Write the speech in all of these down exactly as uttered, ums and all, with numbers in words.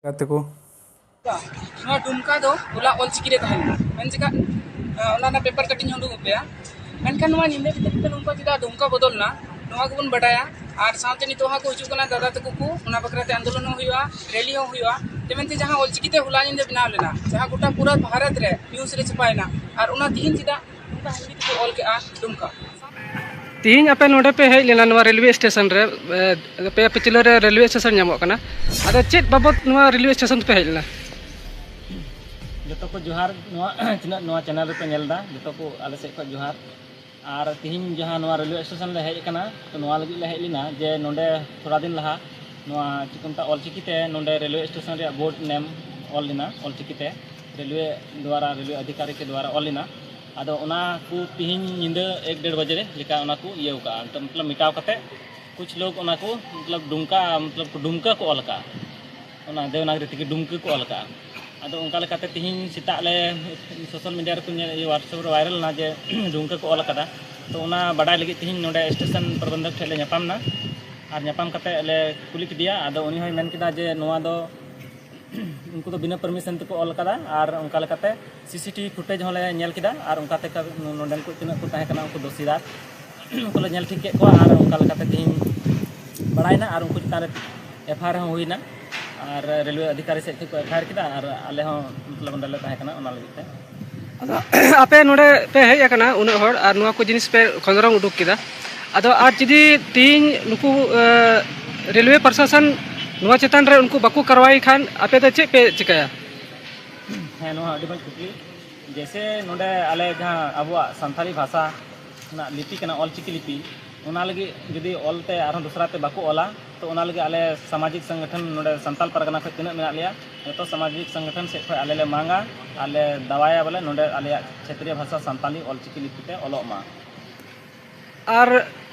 ᱜᱟᱛᱮ ᱠᱚ᱾ ᱱᱚᱣᱟ ᱰᱩᱢᱠᱟ ᱫᱚ ᱦᱚᱞᱟ ᱚᱞᱪᱤᱠᱤ ᱨᱮ ᱛᱟᱦᱮᱸ ᱞᱮᱱᱟ, ᱢᱮᱱ ᱪᱮᱫᱟᱜ? ᱚᱱᱟ ᱨᱮᱱᱟᱜ ᱯᱮᱯᱟᱨ ᱠᱟᱹᱴᱤᱡ ᱤᱧ ᱩᱰᱩᱠ ᱟᱯᱮᱭᱟ᱾ ᱢᱮᱱᱠᱷᱟᱱ ᱱᱚᱣᱟ ᱧᱤᱫᱟᱹ ᱵᱷᱤᱛᱤᱨ ᱛᱮ ᱱᱚᱝᱠᱟ ᱪᱮᱫᱟᱜ ᱰᱩᱢᱠᱟ ᱵᱚᱫᱚᱞ ᱮᱱᱟ? ᱱᱚᱣᱟ ᱜᱮᱵᱚᱱ ᱵᱟᱰᱟᱭᱟ᱾ ᱟᱨ ᱥᱟᱶᱛᱮ ᱱᱤᱛᱚᱜ ᱦᱚᱸ ᱠᱚ ᱦᱤᱡᱩᱜ ᱠᱟᱱᱟ ᱫᱟᱫᱟ ᱛᱟᱠᱚ ᱠᱚ, ᱚᱱᱟ ᱵᱟᱠᱷᱨᱟ ᱛᱮ ᱟᱱᱫᱳᱞᱚᱱ ᱦᱚᱸ ᱦᱩᱭᱩᱜᱼᱟ, ᱨᱮᱞᱤ ᱦᱚᱸ ᱦᱩᱭᱩᱜᱼᱟ᱾ ᱛᱮ ᱢᱮᱱᱛᱮ ᱡᱟᱦᱟᱸ ᱚᱞᱪᱤᱠᱤ ᱛᱮ ᱦᱚᱞᱟ ᱧᱤᱫᱟᱹ ᱵᱮᱱᱟᱣ ᱞᱮᱱᱟ, ᱡᱟᱦᱟᱸ ᱜᱚᱴᱟ ᱯᱩᱨᱟᱹ ᱵᱷᱟᱨᱚᱛ ᱨᱮ ᱱᱤᱭᱩᱡᱽ ᱨᱮ ᱪᱷᱟᱯᱟᱭᱮᱱᱟ, ᱟᱨ ᱚᱱᱟ ᱛᱤᱦᱤᱧ ᱪᱮᱫᱟᱜ ᱱᱚᱝᱠᱟ ᱦᱤᱱᱫᱤ ᱛᱮᱠᱚ ᱚᱞ ᱠᱮᱜᱼᱟ ᱰᱩᱢᱠᱟ? ᱛᱤᱦᱤᱧ ᱟᱯᱮ ᱱᱚᱰᱮ ᱯᱮ ᱦᱮᱡ ᱞᱮᱱᱟ ᱱᱚᱣᱟ ᱨᱮᱞᱣᱮ ᱥᱴᱮᱥᱚᱱ ᱨᱮ, ᱮ, ᱟᱯᱮᱭᱟᱜ ᱯᱟᱹᱪᱷᱞᱟᱹ ᱨᱮ ᱨᱮᱞᱣᱮ ᱥᱴᱮᱥᱚᱱ ᱧᱟᱢᱚᱜ ᱠᱟᱱᱟ, ᱟᱫᱚ ᱪᱮᱫ ᱵᱟᱵᱚᱛ ᱱᱚᱣᱟ ᱨᱮᱞᱣᱮ ᱥᱴᱮᱥᱚᱱ ᱯᱮ ᱦᱮᱡ ᱞᱮᱱᱟ? ᱡᱚᱛᱚ ᱠᱚ ᱡᱚᱦᱟᱨ, ᱱᱚᱣᱟ ᱛᱤᱱᱟᱹᱜ ᱱᱚᱣᱟ ᱪᱮᱱᱮᱞ ᱨᱮᱯᱮ ᱧᱮᱞ ᱮᱫᱟ, ᱡᱚᱛᱚ ᱠᱚ ᱟᱞᱮ ᱥᱮᱫ ᱠᱷᱚᱱ ᱡᱚᱦᱟᱨ᱾ ᱟᱨ ᱛᱤᱦᱤᱧ ᱡᱟᱦᱟᱸ ᱱᱚᱣᱟ ᱨᱮᱞᱣᱮ ᱥᱴᱮᱥᱚᱱ ᱞᱮ ᱦᱮᱡ ᱟᱠᱟᱱᱟ, ᱛᱚ ᱱᱚᱣᱟ ᱞᱟᱹᱜᱤᱫ ᱞᱮ ᱦᱮᱡ ᱞᱮᱱᱟ ᱡᱮ ᱱᱚᱰᱮ ᱛᱷᱚᱲᱟ ᱫᱤᱱ ᱞᱟᱦᱟ ᱱᱚᱣᱟ ᱪᱮᱫ ᱠᱚ ᱢᱮᱛᱟᱜᱼᱟ, ᱚᱞᱪᱤᱠᱤ ᱛᱮ ᱱᱚᱰᱮ ᱨᱮᱞᱣᱮ ᱥᱴᱮᱥᱚᱱ ᱨᱮᱭᱟᱜ ᱵᱳᱨᱰ ᱱᱮᱢ ᱚᱞ ᱞᱮᱱᱟ, ᱚᱞᱪᱤᱠᱤ ᱛᱮ ᱨᱮᱞᱣᱮ ᱫᱣᱟᱨᱟ, ᱨᱮᱞᱣᱮ ᱟᱫᱷᱤᱠᱟᱨᱤ ᱠᱚ ᱫᱣᱟᱨᱟ ᱚᱞ ᱞᱮᱱᱟ᱾ ᱟᱫᱚ ᱚᱱᱟ ᱠᱚ ᱛᱤᱦᱤᱧ ᱧᱤᱫᱟᱹ ᱮᱠ ᱰᱮᱲ ᱵᱟᱡᱮ ᱨᱮ ᱞᱮᱠᱟ ᱚᱱᱟ ᱠᱚ ᱤᱭᱟᱹᱣ ᱠᱟᱜᱼᱟ, ᱢᱚᱛᱞᱚᱵ ᱢᱮᱴᱟᱣ ᱠᱟᱛᱮ ᱠᱩᱪ ᱞᱳᱜ ᱚᱱᱟ ᱠᱚ ᱢᱚᱛᱞᱚᱵ ᱰᱩᱢᱠᱟ, ᱢᱚᱛᱞᱚᱵ ᱰᱩᱢᱠᱟ ᱠᱚ ᱚᱞ ᱠᱟᱜᱼᱟ, ᱚᱱᱟ ᱫᱮᱵᱽᱱᱟᱜᱚᱨᱤ ᱛᱮᱜᱮ ᱰᱩᱢᱠᱟ ᱠᱚ ᱚᱞ ᱠᱟᱜᱼᱟ᱾ ᱟᱫᱚ ᱚᱱᱠᱟ ᱞᱮᱠᱟᱛᱮ ᱛᱤᱦᱤᱧ ᱥᱮᱛᱟᱜ ᱞᱮ ᱥᱳᱥᱟᱞ ᱢᱤᱰᱤᱭᱟ ᱨᱮᱠᱚ ᱧᱮᱞ, WhatsApp ᱨᱮ ᱵᱷᱟᱭᱨᱟᱞ ᱮᱱᱟ ᱡᱮ ᱰᱩᱢᱠᱟ ᱠᱚ ᱚᱞ ᱠᱟᱫᱟ᱾ ᱛᱚ ᱚᱱᱟ ᱵᱟᱰᱟᱭ ᱞᱟᱹᱜᱤᱫ ᱛᱤᱦᱤᱧ ᱱᱚᱰᱮ ᱥᱴᱮᱥᱚᱱ ᱯᱨᱚᱵᱚᱱᱫᱷᱚᱠ ᱴᱷᱮᱱ ᱞᱮ ᱧᱟᱯᱟᱢ ᱮᱱᱟ᱾ ᱟᱨ ᱧᱟᱯᱟᱢ ᱠᱟᱛᱮ ᱞᱮ ᱠᱩᱞᱤ ᱠᱮᱫᱮᱭᱟ, ᱟᱫᱚ ᱩᱱᱤ ᱦᱚᱸᱭ ᱢᱮᱱ ᱠᱮᱫᱟ ᱡᱮ ᱱᱚᱣᱟ ᱫᱚ ᱩᱱᱠᱩ ᱫᱚ ᱵᱤᱱᱟᱹ ᱯᱟᱨᱢᱤᱥᱚᱱ ᱛᱮᱠᱚ ᱚᱞ ᱠᱟᱫᱟ᱾ ᱟᱨ ᱚᱱᱠᱟ ᱞᱮᱠᱟᱛᱮ ᱥᱤᱥᱤᱴᱤᱵᱷᱤ ᱯᱷᱩᱴᱮᱡᱽ ᱦᱚᱸᱞᱮ ᱧᱮᱞ ᱠᱮᱫᱟ᱾ ᱟᱨ ᱚᱱᱠᱟ ᱛᱮ ᱱᱚᱰᱮᱱ ᱠᱚ ᱛᱤᱱᱟᱹᱜ ᱠᱚ ᱛᱟᱦᱮᱸ ᱠᱟᱱᱟ, ᱩᱱᱠᱩ ᱫᱚᱥᱤᱫᱟᱨ ᱩᱱᱠᱩ ᱞᱮ ᱧᱮᱞ ᱴᱷᱤᱠ ᱠᱮᱫ ᱠᱚᱣᱟ᱾ ᱟᱨ ᱚᱱᱠᱟ ᱞᱮᱠᱟᱛᱮ ᱛᱮᱦᱮᱧ ᱵᱟᱲᱟᱭᱮᱱᱟ ᱟᱨ ᱩᱱᱠᱩ ᱪᱮᱛᱟᱱ ᱨᱮ ᱮᱯᱷ ᱟᱭ ᱟᱨ ᱦᱚᱸ ᱦᱩᱭᱱᱟ᱾ ᱟᱨ ᱨᱮᱞᱣᱮ ᱚᱫᱷᱤᱠᱟᱨᱤ ᱥᱮᱫ ᱠᱷᱚᱱ ᱠᱚ ᱮᱯᱷ ᱟᱭ ᱟᱨ ᱠᱮᱫᱟ᱾ ᱟᱨ ᱟᱞᱮ ᱦᱚᱸ ᱢᱚᱛᱞᱚᱵ ᱚᱸᱰᱮ ᱞᱮ ᱛᱟᱦᱮᱸ ᱠᱟᱱᱟ ᱚᱱᱟ ᱞᱟᱹᱜᱤᱫ ᱛᱮ᱾ ᱟᱫᱚ ᱟᱯᱮ ᱱᱚᱰᱮ ᱯᱮ ᱦᱮᱡ ᱟᱠᱟᱱᱟ ᱩᱱᱟᱹᱜ ᱦᱚᱲ, ᱟᱨ ᱱᱚᱣᱟ ᱠᱚ ᱡᱤᱱᱤᱥ ᱯᱮ ᱠᱷᱚᱸᱫᱽᱨᱚᱝ ᱩᱰᱩᱠ ᱠᱮᱫᱟ, ᱟᱫᱚ ᱟᱨ ᱡᱩᱫᱤ ᱛᱤᱦᱤᱧ ᱱᱩᱠᱩ, ᱮ, ᱨᱮᱞᱣᱮ ᱯᱨᱚᱥᱟᱥᱚᱱ ᱱᱚᱣᱟ ᱪᱮᱛᱟᱱ ᱨᱮ ᱩᱱᱠᱩ ᱵᱟᱠᱚ ᱠᱟᱨᱣᱟᱭ ᱠᱷᱟᱱ ᱟᱯᱮ ᱫᱚ ᱪᱮᱫ ᱯᱮ ᱪᱤᱠᱟᱹᱭᱟ? ᱦᱮᱸ, ᱱᱚᱣᱟ ᱟᱹᱰᱤ ᱢᱚᱡᱽ ᱠᱩᱠᱞᱤ᱾ ᱡᱮᱭᱥᱮ ᱱᱚᱰᱮ ᱟᱞᱮ ᱡᱟᱦᱟᱸ ᱟᱵᱚᱣᱟᱜ ᱥᱟᱱᱛᱟᱲᱤ ᱵᱷᱟᱥᱟ ᱨᱮᱱᱟᱜ ᱞᱤᱯᱤ ᱠᱟᱱᱟ, ᱚᱞᱪᱤᱠᱤ ᱞᱤᱯᱤ, ᱚᱱᱟ ᱞᱟᱹᱜᱤᱫ ᱡᱩᱫᱤ ᱚᱞᱛᱮ ᱟᱨᱦᱚᱸ ᱫᱚᱥᱨᱟ ᱛᱮ ᱵᱟᱠᱚ ᱚᱞᱟ, ᱛᱚ ᱚᱱᱟ ᱞᱟᱹᱜᱤᱫ ᱟᱞᱮ ᱥᱟᱢᱟᱡᱤᱠ ᱥᱚᱝᱜᱚᱴᱷᱚᱱ ᱱᱚᱰᱮ ᱥᱟᱱᱛᱟᱞ ᱯᱟᱨᱜᱟᱱᱟ ᱠᱷᱚᱱ ᱛᱤᱱᱟᱹᱜ ᱢᱮᱱᱟᱜ ᱞᱮᱭᱟ, ᱡᱚᱛᱚ ᱥᱟᱢᱟᱡᱤᱠ ᱥᱚᱝᱜᱚᱴᱷᱚᱱ ᱥᱮᱫ ᱠᱷᱚᱱ ᱟᱞᱮ ᱞᱮ ᱢᱟᱝᱟ ᱟᱨ ᱞᱮ ᱫᱟᱣᱟᱭᱟ ᱵᱚᱞᱮ ᱱᱚᱰᱮ ᱟᱞᱮᱭᱟᱜ ᱠᱷᱮᱛᱨᱤᱭᱚ ᱵᱷᱟᱥᱟ ᱥᱟᱱᱛᱟᱞᱤ ᱚᱞᱪᱤᱠᱤ ᱞᱤᱯᱤ ᱛᱮ ᱚᱞᱚᱜ ᱢᱟ᱾ ᱟᱨ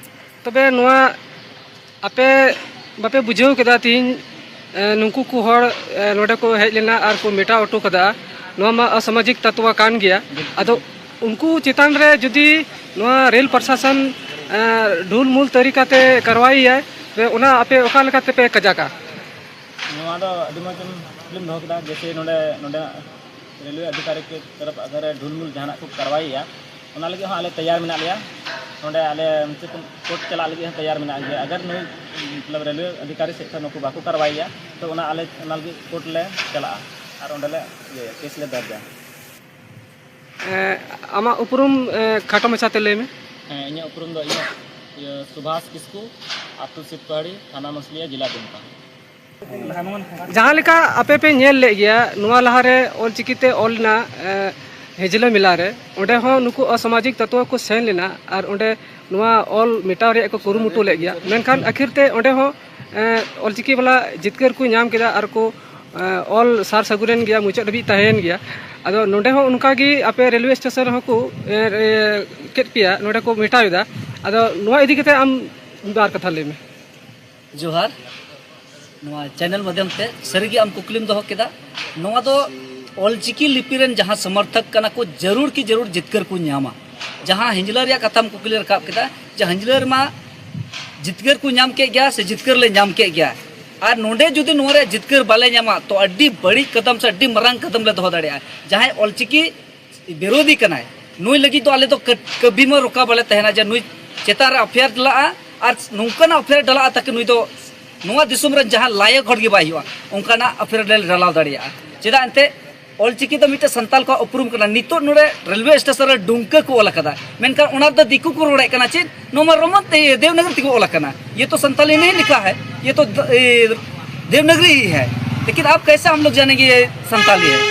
ᱛᱚᱵᱮ ᱱᱚᱣᱟ ᱟᱯᱮ ᱵᱟᱯᱮ ᱵᱩᱡᱷᱟᱹᱣ ᱠᱮᱫᱟ ᱛᱤᱦᱤᱧ, ᱮ, ᱱᱩᱠᱩ ᱠᱚ ᱦᱚᱲ, ᱮ, ᱱᱚᱰᱮ ᱠᱚ ᱦᱮᱡ ᱞᱮᱱᱟ ᱟᱨ ᱠᱚ ᱢᱮᱴᱟᱣ ᱦᱚᱴᱚ ᱠᱟᱫᱟ? ᱱᱚᱣᱟ ᱢᱟ ᱚᱥᱟᱢᱟᱡᱤᱠ ᱛᱟᱛᱣᱟ ᱠᱟᱱ ᱜᱮᱭᱟ᱾ ᱟᱫᱚ ᱩᱱᱠᱩ ᱪᱮᱛᱟᱱ ᱨᱮ ᱡᱩᱫᱤ ᱱᱚᱣᱟ ᱨᱮᱞ ᱯᱨᱚᱥᱟᱥᱚᱱ, ᱮ, ᱰᱷᱩᱞᱢᱩᱞ ᱛᱟᱹᱨᱤᱠᱟᱛᱮ ᱠᱟᱨᱣᱟᱭ ᱭᱟᱭ, ᱛᱚᱵᱮ ᱚᱱᱟ ᱟᱯᱮ ᱚᱠᱟ ᱞᱮᱠᱟ ᱛᱮᱯᱮ ᱠᱟᱡᱟᱠᱟ? ᱱᱚᱣᱟ ᱫᱚ ᱟᱹᱰᱤ ᱢᱚᱡᱽ ᱮᱢ ᱠᱩᱠᱞᱤᱢ ᱫᱚᱦᱚ ᱠᱮᱫᱟ᱾ ᱡᱮᱭᱥᱮ ᱱᱚᱰᱮ, ᱱᱚᱰᱮᱱᱟᱜ ᱨᱮᱞᱣᱮ ᱚᱫᱷᱤᱠᱟᱨᱤ ᱠᱚ ᱛᱚᱨᱚᱯ ᱟᱜᱟᱨ ᱰᱷᱩᱞᱢᱩᱞ ᱡᱟᱦᱟᱱᱟᱜ ᱠᱚ ᱠᱟᱨᱣᱟᱭᱮᱭᱟ, ᱚᱱᱟ ᱞᱟᱹᱜᱤᱫ ᱦᱚᱸ ᱟᱞᱮ ᱛᱮᱭᱟᱨ ᱢᱮᱱᱟᱜ ᱞᱮᱭᱟ᱾ ᱱᱚᱰᱮ ᱟᱞᱮ ᱢᱩᱪᱟᱹᱫ ᱠᱳᱨᱴ ᱪᱟᱞᱟᱜ ᱞᱟᱹᱜᱤᱫ ᱦᱚᱸ ᱛᱮᱭᱟᱨ ᱢᱮᱱᱟᱜ ᱜᱮᱭᱟ᱾ ᱟᱜᱟᱨ ᱱᱩᱭ, ᱢᱚᱛᱞᱚᱵ, ᱨᱮᱞᱣᱮ ᱚᱫᱷᱤᱠᱟᱨᱤ ᱥᱮᱫ ᱠᱷᱚᱱ ᱱᱩᱠᱩ ᱵᱟᱠᱚ ᱠᱟᱨᱣᱟᱭᱮᱭᱟ, ᱛᱚ ᱚᱱᱟ ᱟᱞᱮ ᱚᱱᱟ ᱞᱟᱹᱜᱤᱫ ᱠᱳᱨᱴ ᱞᱮ ᱪᱟᱞᱟᱜᱼᱟ ᱟᱨ ᱚᱸᱰᱮ ᱞᱮ ᱤᱭᱟᱹᱭᱟ, ᱠᱮᱥ ᱞᱮ ᱫᱚᱨᱡᱟ᱾ ᱮᱸ, ᱟᱢᱟᱜ ᱩᱯᱨᱩᱢ, ᱮᱸ, ᱠᱷᱟᱴᱚ ᱢᱟᱪᱷᱟᱛᱮ ᱞᱟᱹᱭ ᱢᱮ᱾ ᱦᱮᱸ, ᱤᱧᱟᱹᱜ ᱩᱯᱨᱩᱢ ᱫᱚ ᱤᱧᱟᱹᱜ, ᱤᱭᱟᱹ, ᱥᱩᱵᱷᱟᱥ ᱠᱤᱥᱠᱩ, ᱟᱹᱛᱩ ᱥᱤᱵᱽᱠᱟᱹᱦᱟᱹᱲᱤ, ᱛᱷᱟᱱᱟ ᱢᱟᱹᱥᱞᱤᱭᱟ, ᱡᱮᱞᱟ ᱫᱩᱢᱠᱟ᱾ ᱡᱟᱦᱟᱸ ᱞᱮᱠᱟ ᱟᱯᱮ ᱯᱮ ᱧᱮᱞ ᱞᱮᱫ ᱜᱮᱭᱟ, ᱱᱚᱣᱟ ᱞᱟᱦᱟᱨᱮ ᱚᱞᱪᱤᱠᱤ ᱛᱮ ᱚᱞ ᱞᱮᱱᱟ, ᱮᱸ, ᱦᱤᱡᱽᱞᱟᱹ ᱢᱮᱞᱟ ᱨᱮ, ᱚᱸᱰᱮ ᱦᱚᱸ ᱱᱩᱠᱩ ᱚᱥᱟᱢᱟᱡᱤᱠ ᱛᱚᱛᱣᱚ ᱠᱚ ᱥᱮᱱ ᱞᱮᱱᱟ ᱟᱨ ᱚᱸᱰᱮ ᱱᱚᱣᱟ ᱚᱞ ᱢᱮᱴᱟᱣ ᱨᱮᱭᱟᱜ ᱠᱚ ᱠᱩᱨᱩᱢᱩᱴᱩ ᱞᱮᱫ ᱜᱮᱭᱟ, ᱢᱮᱱᱠᱷᱟᱱ ᱟᱹᱠᱷᱤᱨ ᱛᱮ ᱚᱸᱰᱮ ᱦᱚᱸ, ᱮᱸ, ᱚᱞᱪᱤᱠᱤ ᱵᱟᱞᱟ ᱡᱤᱛᱠᱟᱹᱨ ᱠᱚ ᱧᱟᱢ ᱠᱮᱫᱟ ᱟᱨ ᱠᱚ, ᱮᱸ, ᱚᱞ ᱥᱟᱨ ᱥᱟᱹᱜᱩᱱᱮᱱ ᱜᱮᱭᱟ, ᱢᱩᱪᱟᱹᱫ ᱦᱟᱹᱵᱤᱡ ᱛᱟᱦᱮᱸᱭᱮᱱ ᱜᱮᱭᱟ᱾ ᱟᱫᱚ ᱱᱚᱸᱰᱮ ᱦᱚᱸ ᱚᱱᱠᱟ ᱜᱮ ᱟᱯᱮ ᱨᱮᱞᱣᱮ ᱥᱴᱮᱥᱚᱱ ᱨᱮᱦᱚᱸ ᱠᱚ, ᱮᱸ, ᱮᱸ, ᱠᱮᱫ ᱯᱮᱭᱟ, ᱱᱚᱸᱰᱮ ᱠᱚ ᱢᱮᱴᱟᱣ ᱮᱫᱟ᱾ ᱟᱫᱚ ᱱᱚᱣᱟ ᱤᱫᱤ ᱠᱟᱛᱮ ᱟᱢ ᱵᱟᱨ ᱠᱟᱛᱷᱟ ᱞᱟᱹᱭ ᱢᱮ᱾ ᱡᱚᱦᱟᱨ, ᱱᱚᱣᱟ ᱪᱮᱱᱮᱞ ᱢᱟᱫᱷᱭᱚᱢ ᱛᱮ ᱥᱟᱹᱨᱤᱜᱮ ᱟᱢ ᱠᱩᱠᱞᱤᱢ ᱫᱚᱦᱚ ᱠᱮᱫᱟ᱾ ᱱᱚᱣᱟ ᱫᱚ ᱚᱞᱪᱤᱠᱤ ᱞᱤᱯᱤ ᱨᱮᱱ ᱡᱟᱦᱟᱸ ᱥᱚᱢᱚᱨᱛᱷᱚᱠ ᱠᱟᱱᱟ ᱠᱚ, ᱡᱟᱹᱨᱩᱲ ᱠᱤ ᱡᱟᱹᱨᱩᱲ ᱡᱤᱛᱠᱟᱹᱨ ᱠᱚ ᱧᱟᱢᱟ᱾ ᱡᱟᱦᱟᱸ ᱦᱤᱧᱡᱽᱞᱟᱹ ᱨᱮᱭᱟᱜ ᱠᱟᱛᱷᱟᱢ ᱠᱩᱠᱞᱤ ᱨᱟᱠᱟᱵ ᱠᱮᱫᱟ, ᱡᱮ ᱦᱤᱧᱡᱽᱞᱟᱹ ᱨᱮᱢᱟ ᱡᱤᱛᱠᱟᱹᱨ ᱠᱚ ᱧᱟᱢ ᱠᱮᱫ ᱜᱮᱭᱟ ᱥᱮ ᱡᱤᱛᱠᱟᱹᱨ ᱞᱮ ᱧᱟᱢ ᱠᱮᱫ ᱜᱮᱭᱟ, ᱟᱨ ᱱᱚᱰᱮ ᱡᱩᱫᱤ ᱱᱚᱣᱟ ᱨᱮᱭᱟᱜ ᱡᱤᱛᱠᱟᱹᱨ ᱵᱟᱞᱮ ᱧᱟᱢᱟ, ᱛᱚ ᱟᱹᱰᱤ ᱵᱟᱹᱲᱤᱡ ᱠᱟᱫᱟᱢ ᱥᱮ ᱟᱹᱰᱤ ᱢᱟᱨᱟᱝ ᱠᱟᱫᱟᱢ ᱞᱮ ᱫᱚᱦᱚ ᱫᱟᱲᱮᱭᱟᱜᱼᱟ᱾ ᱡᱟᱦᱟᱸᱭ ᱚᱞᱪᱤᱠᱤ ᱵᱤᱨᱳᱫᱷᱤ ᱠᱟᱱᱟᱭ, ᱱᱩᱭ ᱞᱟᱹᱜᱤᱫ ᱫᱚ ᱟᱞᱮ ᱫᱚ ᱠᱟᱹ-, ᱠᱟᱹᱵᱤ ᱢᱟ ᱨᱚᱠᱟ ᱵᱟᱞᱮ ᱛᱟᱦᱮᱱᱟ ᱡᱮ ᱱᱩᱭ ᱪᱮᱛᱟᱱ ᱨᱮ ᱮᱯᱷ ᱟᱭ ᱟᱨ ᱰᱟᱞᱟᱜᱼᱟ, ᱟᱨ ᱱᱚᱝᱠᱟᱱᱟᱜ ᱮᱯᱷ ᱟᱭ ᱟᱨ ᱰᱟᱞᱟᱜᱼᱟ ᱛᱟᱠᱤ ᱱᱩᱭ ᱫᱚ ᱱᱚᱣᱟ ᱫᱤᱥᱚᱢ ᱨᱮᱱ ᱡᱟᱦᱟᱸ ᱞᱟᱭᱚᱠ ᱦᱚᱲ ᱜᱮ ᱵᱟᱭ ᱦᱩᱭᱩᱜᱼᱟ, ᱚᱱᱠᱟᱱᱟᱜ ᱮᱯᱷ ᱟᱭ ᱟᱨ ᱞᱮ ᱰᱟᱞᱟᱣ ᱫᱟᱲᱮᱭᱟᱜᱼᱟ᱾ ᱪᱮᱫᱟᱜ ᱮᱱᱛᱮ ᱚᱞᱪᱤᱠᱤ ᱫᱚ ᱢᱤᱫᱴᱮᱱ ᱥᱟᱱᱛᱟᱞ ᱠᱚᱣᱟᱜ ᱩᱯᱨᱩᱢ ᱠᱟᱱᱟ᱾ ᱱᱤᱛᱚᱜ ᱱᱚᱰᱮ ᱨᱮᱞᱣᱮ ᱥᱴᱮᱥᱚᱱ ᱨᱮ ᱰᱩᱢᱠᱟᱹ ᱠᱚ ᱚᱞ ᱟᱠᱟᱫᱟ, ᱢᱮᱱᱠᱷᱟᱱ ᱚᱱᱟ ᱫᱚ ᱫᱤᱠᱩ ᱠᱚ ᱨᱚᱲᱮᱫ ᱠᱟᱱᱟ ᱪᱮᱫ? ᱱᱚᱣᱟ ᱢᱟ ᱨᱳᱢᱟᱱ ᱛᱮ, ᱫᱮᱵᱽᱱᱟᱜᱚᱨᱤ ᱛᱮᱠᱚ ᱚᱞ ᱟᱠᱟᱱᱟ᱾ ᱭᱮ ᱛᱚ ᱥᱟᱱᱛᱟᱞᱤ ᱱᱟᱦᱤ ᱞᱤᱠᱷᱟ ᱦᱟᱭ, ᱭᱮ ᱛᱚ ᱫ-, ᱮ, ᱫᱮᱵᱽᱱᱟᱜᱚᱨᱤ ᱦᱤ ᱦᱟᱭ, ᱞᱮᱠᱤᱱ ᱟᱯ ᱠᱟᱭᱥᱮ ᱦᱟᱢ ᱞᱳᱜ ᱡᱟᱱᱮᱝᱜᱮ ᱥᱟᱱᱛᱟᱞᱤ ᱦᱟᱭ?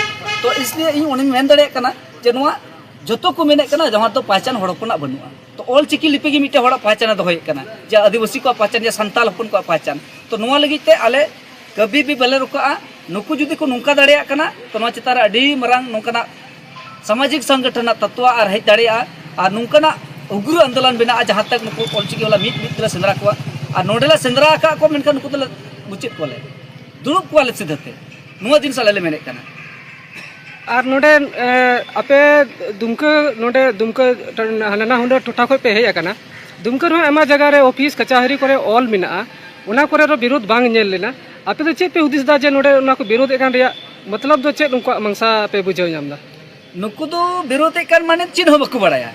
ᱛᱚ ᱤᱥᱞᱤᱭᱮ ᱤᱧ ᱚᱱᱟᱧ ᱢᱮᱱ ᱫᱟᱲᱮᱭᱟᱜ ᱠᱟᱱᱟ ᱡᱮ ᱱᱚᱣᱟ ᱡᱚᱛᱚ ᱠᱚ ᱢᱮᱱᱮᱫ ᱠᱟᱱᱟ, ᱡᱟᱦᱟᱸ ᱫᱚ ᱯᱟᱦᱪᱟᱱ ᱦᱚᱲ ᱦᱚᱯᱚᱱᱟᱜ ᱵᱟᱹᱱᱩᱜᱼᱟ᱾ ᱛᱚ ᱚᱞ ᱪᱤᱠᱤ ᱞᱤᱯᱤ ᱜᱮ ᱢᱤᱫᱴᱮᱱ ᱦᱚᱲᱟᱜ ᱯᱟᱦᱪᱟᱱᱮ ᱫᱚᱦᱚᱭᱮᱫ ᱠᱟᱱᱟ, ᱡᱮ ᱟᱹᱫᱤᱵᱟᱹᱥᱤ ᱠᱚᱣᱟᱜ ᱯᱟᱦᱪᱟᱱ, ᱡᱮ ᱥᱟᱱᱛᱟᱞ ᱦᱚᱯᱚᱱ ᱠᱚᱣᱟᱜ ᱯᱟᱦᱪᱟᱱ᱾ ᱛᱚ ᱱᱚᱣᱟ ᱞᱟᱹᱜᱤᱫ ᱛᱮ ᱟᱞᱮ ᱠᱟᱹᱵᱤ ᱵᱤ ᱵᱟᱞᱮ ᱨᱚᱠᱟᱜᱼᱟ᱾ ᱱᱩᱠᱩ ᱡᱩᱫᱤ ᱠᱚ ᱱᱚᱝᱠᱟ ᱫᱟᱲᱮᱭᱟᱜ ᱠᱟᱱᱟ, ᱛᱚ ᱱᱚᱣᱟ ᱪᱮᱛᱟᱱ ᱨᱮ ᱟᱹᱰᱤ ᱢᱟᱨᱟᱝ ᱱᱚᱝᱠᱟᱱᱟᱜ ᱥᱟᱢᱟᱡᱤᱠ ᱥᱚᱝᱜᱚᱴᱷᱚᱱ ᱨᱮᱱᱟᱜ ᱛᱚᱛᱣᱟ ᱟᱨ ᱦᱮᱡ ᱫᱟᱲᱮᱭᱟᱜᱼᱟ, ᱟᱨ ᱱᱚᱝᱠᱟᱱᱟᱜ ᱩᱜᱽᱨᱚ ᱟᱱᱫᱳᱞᱚᱱ ᱵᱮᱱᱟᱜᱼᱟ, ᱡᱟᱦᱟᱸ ᱛᱟᱠ ᱱᱩᱠᱩ ᱚᱞᱪᱤᱠᱤ ᱵᱟᱞᱟ ᱢᱤᱫ ᱢᱤᱫ ᱛᱮᱞᱮ ᱥᱮᱸᱫᱽᱨᱟ ᱠᱚᱣᱟ᱾ ᱟᱨ ᱱᱚᱸᱰᱮ ᱞᱮ ᱥᱮᱸᱫᱽᱨᱟ ᱟᱠᱟᱫ ᱠᱚᱣᱟ, ᱢᱮᱱᱠᱷᱟᱱ ᱱᱩᱠᱩ ᱫᱚᱞᱮ ᱢᱩᱪᱟᱹᱫ ᱠᱚᱣᱟᱞᱮ, ᱫᱩᱲᱩᱵ ᱠᱚᱣᱟᱞᱮ ᱥᱤᱫᱷᱟᱹ ᱛᱮ᱾ ᱱᱚᱣᱟ ᱡᱤᱱᱤᱥ ᱟᱞᱮ ᱞᱮ ᱢᱮᱱᱮᱫ ᱠᱟᱱᱟ᱾ ᱟᱨ ᱱᱚᱰᱮ, ᱮ, ᱟᱯᱮ ᱫᱩᱢᱠᱟᱹ, ᱱᱚᱰᱮ ᱫᱩᱢᱠᱟᱹ ᱴᱚ-, ᱦᱟᱱᱟ ᱦᱩᱱᱟᱹᱨ ᱴᱚᱴᱷᱟ ᱠᱷᱚᱱ ᱯᱮ ᱦᱮᱡ ᱟᱠᱟᱱᱟ᱾ ᱫᱩᱢᱠᱟᱹ ᱨᱮᱦᱚᱸ ᱟᱭᱢᱟ ᱡᱟᱭᱜᱟ ᱨᱮ ᱚᱯᱷᱤᱥ ᱠᱟᱪᱟᱦᱟᱹᱨᱤ ᱠᱚᱨᱮ ᱚᱞ ᱢᱮᱱᱟᱜᱼᱟ, ᱚᱱᱟ ᱠᱚᱨᱮ ᱫᱚ ᱵᱤᱨᱳᱫᱷ ᱵᱟᱝ ᱧᱮᱞ ᱞᱮᱱᱟ᱾ ᱟᱯᱮ ᱫᱚ ᱪᱮᱫ ᱯᱮ ᱦᱩᱫᱤᱥ ᱮᱫᱟ ᱡᱮ ᱱᱚᱰᱮ ᱚᱱᱟ ᱠᱚ ᱵᱤᱨᱳᱫᱷ ᱮᱫ ᱠᱟᱱ ᱨᱮᱭᱟᱜ ᱢᱚᱛᱞᱚᱵ ᱫᱚ ᱪᱮᱫ, ᱩᱱᱠᱩᱣᱟᱜ ᱢᱟᱝᱥᱟ ᱯᱮ ᱵᱩᱡᱷᱟᱹᱣ ᱧᱟᱢ ᱮᱫᱟ? ᱱᱩᱠᱩ ᱫᱚ ᱵᱤᱨᱳᱫᱷ ᱮᱫ ᱠᱟᱱ ᱢᱟᱱᱮ ᱪᱮᱫ ᱦᱚᱸ ᱵᱟᱠᱚ ᱵᱟᱲᱟᱭᱟ,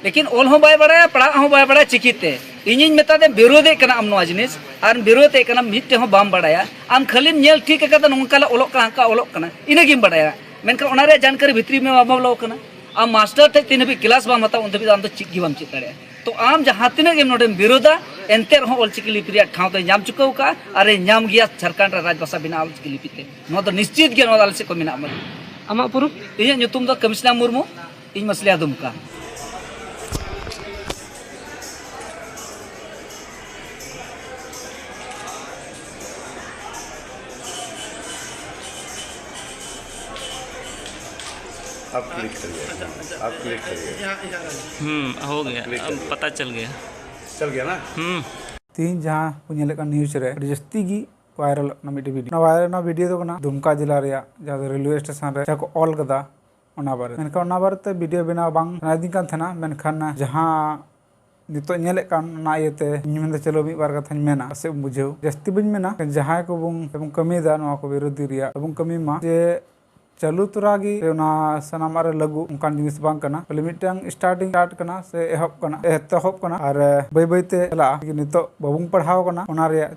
ᱞᱮᱠᱤᱱ ᱚᱞ ᱦᱚᱸ ᱵᱟᱭ ᱵᱟᱲᱟᱭᱟ, ᱯᱟᱲᱦᱟᱜ ᱦᱚᱸ ᱵᱟᱭ ᱵᱟᱲᱟᱭᱟ ᱪᱤᱠᱤᱛᱮ᱾ ᱤᱧᱤᱧ ᱢᱮᱛᱟ ᱫᱮ ᱵᱤᱨᱳᱫᱷ ᱮᱫ ᱠᱟᱱᱟ ᱟᱢ ᱱᱚᱣᱟ ᱡᱤᱱᱤᱥ, ᱟᱨ ᱵᱤᱨᱳᱫᱷ ᱮᱫ ᱠᱟᱱᱟ ᱢᱤᱫᱴᱮᱡ ᱦᱚᱸ ᱵᱟᱢ ᱵᱟᱲᱟᱭᱟ᱾ ᱟᱢ ᱠᱷᱟᱹᱞᱤᱢ ᱧᱮᱞ ᱴᱷᱤᱠ ᱟᱠᱟᱫᱟ ᱱᱚᱝᱠᱟ ᱞᱮ ᱚᱞᱚᱜ ᱠᱟᱱᱟ, ᱦᱟᱱᱠᱟ ᱚᱞᱚᱜ ᱠᱟᱱᱟ, ᱤᱱᱟᱹᱜᱮᱢ ᱵᱟᱲᱟᱭᱟ, ᱢᱮᱱᱠᱷᱟᱱ ᱚᱱᱟ ᱨᱮᱭᱟᱜ ᱡᱟᱱᱠᱟᱨᱤ ᱵᱷᱤᱛᱨᱤ ᱢᱮ ᱵᱟᱢ ᱵᱚᱞᱚ ᱠᱟᱱᱟ᱾ ᱟᱢ ᱢᱟᱥᱴᱟᱨ ᱴᱷᱮᱡ ᱛᱤᱱ ᱦᱟᱹᱵᱤᱡ ᱠᱞᱟᱥ ᱵᱟᱢ ᱦᱟᱛᱟᱣᱟ ᱩᱱ ᱫᱷᱟᱹᱵᱤᱡ ᱫᱚ ᱟᱢ ᱫᱚ ᱪᱮᱫ ᱜᱮ ᱵᱟᱢ ᱪᱮᱫ ᱫᱟᱲᱮᱭᱟᱜᱼᱟ᱾ ᱛᱚ ᱟᱢ ᱡᱟᱦᱟᱸ ᱛᱤᱱᱟᱹᱜ ᱜᱮᱢ ᱱᱚᱰᱮᱢ ᱵᱤᱨᱳᱫᱟ, ᱮᱱᱛᱮ ᱨᱮᱦᱚᱸ ᱚᱞᱪᱤᱠᱤ ᱞᱤᱯᱤ ᱨᱮᱭᱟᱜ ᱴᱷᱟᱶ ᱫᱚᱭ ᱧᱟᱢ ᱪᱩᱠᱟᱹᱣ ᱠᱟᱜᱼᱟ ᱟᱨᱮ ᱧᱟᱢ ᱜᱮᱭᱟ ᱡᱷᱟᱲᱠᱷᱚᱸᱰ ᱨᱮ ᱨᱟᱡᱽᱵᱷᱟᱥᱟ ᱵᱮᱱᱟᱣ ᱚᱞᱪᱤᱠᱤ ᱞᱤᱯᱤ ᱛᱮ᱾ ᱱᱚᱣᱟ ᱫᱚ ᱱᱤᱥᱪᱤᱛ ᱜᱮ, ᱱᱚᱣᱟ ᱫᱚ ᱟᱞᱮ ᱥᱮᱫ ᱠᱷᱚᱱ ᱢᱮᱱᱟᱜᱼᱟ᱾ ᱟᱢᱟᱜ ᱩᱯᱨᱩᱢ? ᱤᱧᱟᱹᱜ ᱧᱩᱛᱩᱢ ᱫᱚ ᱠᱟᱹᱢᱤᱥᱱᱟ ᱢᱩᱨᱢᱩ, ᱤᱧ ᱢᱟᱹᱥᱞᱤᱭᱟ ᱫᱩᱢᱠᱟ᱾ आप क्लिक करिए, आप क्लिक करिए। हम्म, हो गया, क्लिक अब करिए। पता चल गया। चल गया ना? हम्म। ᱛᱮᱦᱤᱧ ᱡᱟᱦᱟᱸ ᱠᱚ ᱧᱮᱞᱮᱫ ᱠᱟᱱ ᱱᱤᱭᱩᱡᱽ ᱨᱮ ᱟᱹᱰᱤ ᱡᱟᱹᱥᱛᱤ ᱜᱮ ᱵᱷᱟᱭᱨᱟᱞᱚᱜ ᱠᱟᱱᱟ ᱢᱤᱫᱴᱮᱡ ᱵᱷᱤᱰᱤᱭᱳ᱾ ᱚᱱᱟ ᱵᱷᱟᱭᱨᱟᱞ ᱚᱱᱟ ᱵᱷᱤᱰᱤᱭᱳ ᱫᱚ ᱠᱟᱱᱟ ᱫᱩᱢᱠᱟ ᱡᱮᱞᱟ ᱨᱮᱭᱟᱜ ᱡᱟᱦᱟᱸ ᱫᱚ ᱨᱮᱞᱣᱮ ᱥᱴᱮᱥᱚᱱ ᱨᱮ ᱡᱟᱦᱟᱸ ᱠᱚ ᱚᱞ ᱠᱟᱫᱟ ᱚᱱᱟ ᱵᱟᱨᱮ᱾ ᱢᱮᱱᱠᱷᱟᱱ ᱚᱱᱟ ᱵᱟᱨᱮᱛᱮ ᱵᱷᱤᱰᱤᱭᱳ ᱵᱮᱱᱟᱣ ᱵᱟᱝ ᱥᱟᱱᱟᱭᱮᱫᱤᱧ ᱠᱟᱱ ᱛᱟᱦᱮᱱᱟ, ᱢᱮᱱᱠᱷᱟᱱ ᱡᱟᱦᱟᱸ ᱱᱤᱛᱚᱜ ᱧᱮᱞᱮᱫ ᱠᱟᱱ ᱚᱱᱟ ᱤᱭᱟᱹᱛᱮ ᱤᱧ ᱢᱮᱱᱫᱟ ᱪᱚᱞᱚ ᱢᱤᱫ ᱵᱟᱨ ᱠᱟᱛᱷᱟᱧ ᱢᱮᱱᱟ, ᱯᱟᱥᱮᱡ ᱮᱢ ᱵᱩᱡᱷᱟᱹᱣ᱾ ᱡᱟᱹᱥᱛᱤ ᱵᱟᱹᱧ ᱢᱮᱱᱟ, ᱡᱟᱦᱟᱸᱭ ᱠᱚᱵᱚᱱ ᱵᱚᱱ ᱠᱟᱹᱢᱤᱭᱮᱫᱟ ᱱᱚᱣᱟ ᱠᱚ ᱵᱤᱨᱳᱫᱷᱤ ᱨᱮᱭᱟᱜ, ᱵᱚᱱ ᱠᱟᱹᱢᱤ ᱢᱟ ᱡᱮ ᱪᱟᱹᱞᱩ ᱛᱚᱨᱟ ᱜᱮ ᱚᱱᱟ ᱥᱟᱱᱟᱢᱟᱜ ᱨᱮ ᱞᱟᱹᱜᱩ ᱚᱱᱠᱟᱱ ᱡᱤᱱᱤᱥ ᱵᱟᱝ ᱠᱟᱱᱟ, ᱠᱷᱟᱹᱞᱤ ᱢᱤᱫᱴᱟᱝ ᱥᱴᱟᱨᱴᱤᱝ ᱥᱴᱟᱨᱴ ᱠᱟᱱᱟ ᱥᱮ ᱮᱦᱚᱵ ᱠᱟᱱᱟ, ᱮᱛᱚᱦᱚᱵ ᱠᱟᱱᱟ ᱟᱨ ᱵᱟᱹᱭ ᱵᱟᱹᱭ ᱛᱮ ᱪᱟᱞᱟᱜᱼᱟ᱾ ᱱᱤᱛᱚᱜ ᱵᱟᱵᱚᱱ ᱯᱟᱲᱦᱟᱣ ᱠᱟᱱᱟ, ᱚᱱᱟ ᱨᱮᱭᱟᱜ